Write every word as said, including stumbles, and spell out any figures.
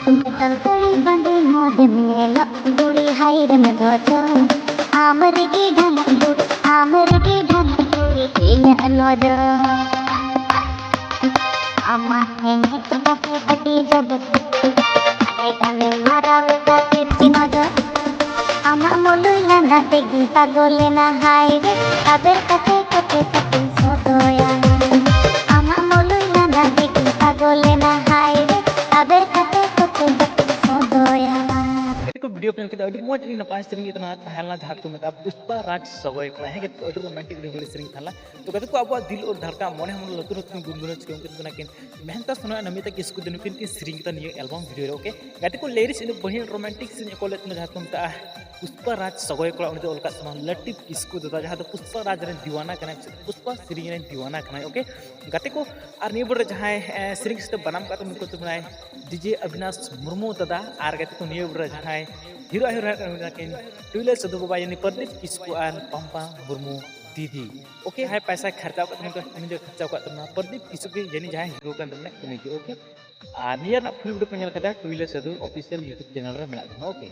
ᱥᱟᱱᱛᱟᱲ ᱥᱟᱹᱲᱤ ᱵᱟᱸᱫᱮ ᱢᱚᱡᱽ ᱧᱮᱞᱚᱜ ᱵᱩᱲᱤ ᱦᱟᱭ ᱨᱮᱢ ᱜᱚᱡᱚ᱾ ᱟᱢ ᱨᱮᱜᱮ ᱰᱷᱟᱞᱟᱜ ᱵᱩᱲᱤ, ᱟᱢ ᱨᱮᱜᱮ ᱰᱷᱟᱞᱟᱜ ᱵᱩᱲᱤ ᱤᱧᱟᱹᱜ ᱱᱚᱡᱚᱨ᱾ ᱟᱢᱟᱜ ᱮᱱᱮᱡ ᱠᱟᱛᱮ ᱟᱹᱰᱤ ᱡᱚᱵᱚᱨ ᱟᱞᱮ ᱜᱟᱞᱮ ᱢᱟᱨᱟᱣ ᱮᱫᱟ ᱛᱤᱨᱠᱤ ᱱᱚᱡᱚᱨ᱾ ᱟᱢᱟᱜ ᱢᱩᱞᱩᱭ ᱞᱟᱸᱫᱟ ᱛᱮᱜᱮ ᱯᱟᱜᱚᱞ ᱮᱱᱟ ᱦᱟᱭ ᱨᱮ, ᱟᱵᱮᱨ ᱠᱟᱛᱮ ᱠᱚᱛᱮ ᱠᱟᱛᱮ ᱥᱚᱫᱚᱭᱟ᱾ ᱟᱢᱟᱜ ᱢᱩᱞᱩᱭ ᱞᱟᱸᱫᱟ ᱛᱮᱜᱮ ᱯᱟᱜᱚᱞ ᱮᱱᱟ ᱦᱟᱭ ᱨᱮ, ᱟᱵᱮᱨ ᱠᱟᱛᱮ ᱠᱚᱛᱮ ᱠᱟᱛᱮ ᱥᱚᱫᱚᱭᱟ᱾ ᱜᱟᱛᱮ ᱠᱚ, ᱵᱷᱤᱰᱤᱭᱳ ᱯᱮ ᱧᱮᱞ ᱠᱮᱫᱟ, ᱟᱹᱰᱤ ᱢᱚᱡᱽ, ᱟᱹᱰᱤ ᱱᱟᱯᱟᱭ ᱥᱮᱨᱮᱧ ᱜᱮ ᱛᱟᱦᱮᱸ ᱞᱮᱱᱟ, ᱡᱟᱦᱟᱸ ᱫᱚᱠᱚ ᱢᱮᱛᱟᱜᱼᱟ ᱯᱩᱥᱯᱟ ᱨᱟᱡᱽ ᱥᱚᱜᱚᱭ ᱠᱚᱲᱟ᱾ ᱦᱮᱸ ᱜᱟᱛᱮ ᱠᱚ, ᱟᱹᱰᱤ ᱨᱳᱢᱟᱱᱴᱤᱠ, ᱟᱹᱰᱤ ᱵᱷᱟᱹᱞᱤ ᱥᱮᱨᱮᱧ ᱛᱟᱦᱮᱸ ᱞᱮᱱᱟ᱾ ᱛᱚ ᱜᱟᱛᱮ ᱠᱚ, ᱟᱵᱚᱣᱟᱜ ᱫᱤᱞ ᱟᱨ ᱫᱷᱟᱲᱠᱟ ᱢᱚᱱᱮ ᱦᱚᱸ ᱞᱟᱹᱛᱩᱨ ᱞᱟᱹᱛᱩᱨ ᱜᱩᱱᱜᱩᱱᱟᱹᱣ ᱪᱤᱠᱟᱹ ᱩᱱᱠᱤᱱ ᱠᱟᱱᱟ ᱠᱤᱱ ᱢᱮᱦᱱᱛᱟ ᱥᱳᱱᱟ ᱱᱟᱢᱤᱛᱟ ᱠᱤᱥᱠᱩ ᱫᱚ ᱱᱩᱠᱤᱱ ᱠᱤᱱ ᱥᱮᱨᱮᱧ ᱠᱮᱫᱟ ᱱᱤᱭᱟᱹ ᱮᱞᱵᱟᱢ ᱵᱷᱤᱰᱤᱭᱳ ᱨᱮ, ᱳᱠᱮ᱾ ᱜᱟᱛᱮ ᱠᱚ, ᱞᱤᱨᱤᱠᱥ ᱤᱱᱟᱹ ᱵᱟᱹᱲᱤᱡ ᱨᱳᱢᱟᱱᱴᱤᱠ ᱥᱮᱨᱮᱧ ᱚᱠᱚᱭ ᱞᱮᱫ ᱛᱟᱦᱮᱱᱟ, ᱡᱟᱦᱟᱸ ᱠᱚ ᱢᱮᱛᱟᱜᱼᱟ ᱯᱩᱥᱯᱟ ᱨᱟᱡᱽ ᱥᱚᱜᱚᱭ ᱠᱚᱲᱟ, ᱩᱱᱤ ᱫᱚ ᱚᱞ ᱠᱟᱜ ᱛᱟᱦᱮᱱᱟ ᱞᱟᱹᱴᱤᱯ ᱠᱤᱥᱠᱩ ᱫᱟᱫᱟ, ᱡᱟᱦᱟᱸ ᱫᱚ ᱯᱩᱥᱯᱟ ᱨᱟᱡᱽ ᱨᱮᱱ ᱫᱤᱣᱟᱱᱟ ᱠᱟᱱᱟᱭ, ᱯᱩᱥᱯᱟ ᱥᱮᱨᱮᱧ ᱨᱮᱱ ᱫᱤᱣᱟᱱᱟ ᱠᱟᱱᱟᱭ, ᱳᱠᱮ᱾ ᱜᱟᱛᱮ ᱠᱚ, ᱟᱨ ᱱᱤᱭᱟᱹ ᱵᱚᱞᱮ ᱡᱟᱦᱟᱸᱭ, ᱮ, ᱥᱮᱨᱮᱧ ᱥᱟᱶᱛᱮ ᱵᱟᱱᱟᱢ ᱠᱟᱜ ᱛᱟᱵᱚᱱᱟ, ᱩᱱᱠᱩ ᱫᱚ ᱢᱮᱱᱟᱭ ᱰᱤᱡᱮ ᱚᱵᱤᱱᱟᱥ ᱢᱩᱨᱢᱩ ᱫᱟᱫᱟ᱾ ᱟᱨ ᱜᱟᱛᱮ ᱠᱚ, ᱱᱤᱭᱟᱹ ᱵᱚᱞᱮ ᱡᱟᱦᱟᱸᱭ ᱦᱤᱨᱳ ᱟᱨ ᱦᱤᱨᱳᱭᱤᱱ ᱠᱟᱱᱟ ᱠᱤᱱ ᱴᱩᱭᱞᱟᱹ ᱥᱟᱹᱫᱷᱩ ᱵᱟᱵᱟ, ᱭᱟᱱᱤ ᱯᱨᱚᱫᱤᱯ ᱠᱤᱥᱠᱩ ᱟᱨ ᱯᱟᱢᱯᱟ ᱢᱩᱨᱢᱩ ᱫᱤᱫᱤ, ᱳᱠᱮ᱾ ᱡᱟᱦᱟᱸᱭ ᱯᱚᱭᱥᱟᱭ ᱠᱷᱚᱨᱪᱟᱣ ᱠᱟᱜ ᱛᱟᱵᱚᱱᱟ, ᱩᱱᱤ ᱫᱚ ᱠᱷᱚᱨᱪᱟᱣ ᱠᱟᱜ ᱛᱟᱵᱚᱱᱟ ᱯᱨᱚᱫᱤᱯ ᱠᱤᱥᱠᱩ ᱜᱮ, ᱡᱟᱹᱱᱤᱡ ᱡᱟᱦᱟᱸᱭ ᱦᱤᱨᱳ ᱠᱟᱱ ᱛᱟᱵᱚᱱᱟ ᱩᱱᱤ ᱜᱮ, ᱳᱠᱮ᱾ ᱟᱨ ᱱᱤᱭᱟᱹ ᱨᱮᱱᱟᱜ ᱯᱷᱩᱞ ᱵᱷᱤᱰᱤᱭᱳ ᱯᱮ ᱧᱮᱞ ᱠᱟᱫᱟ ᱴᱩᱭᱞᱟᱹ ᱥᱟᱹᱫᱷᱩ ᱚᱯᱷᱤᱥᱤᱭᱟᱞ YouTube ᱪᱮᱱᱮᱞ ᱨᱮ ᱢᱮᱱᱟᱜ ᱛᱟᱵᱚᱱᱟ, ᱳᱠᱮ᱾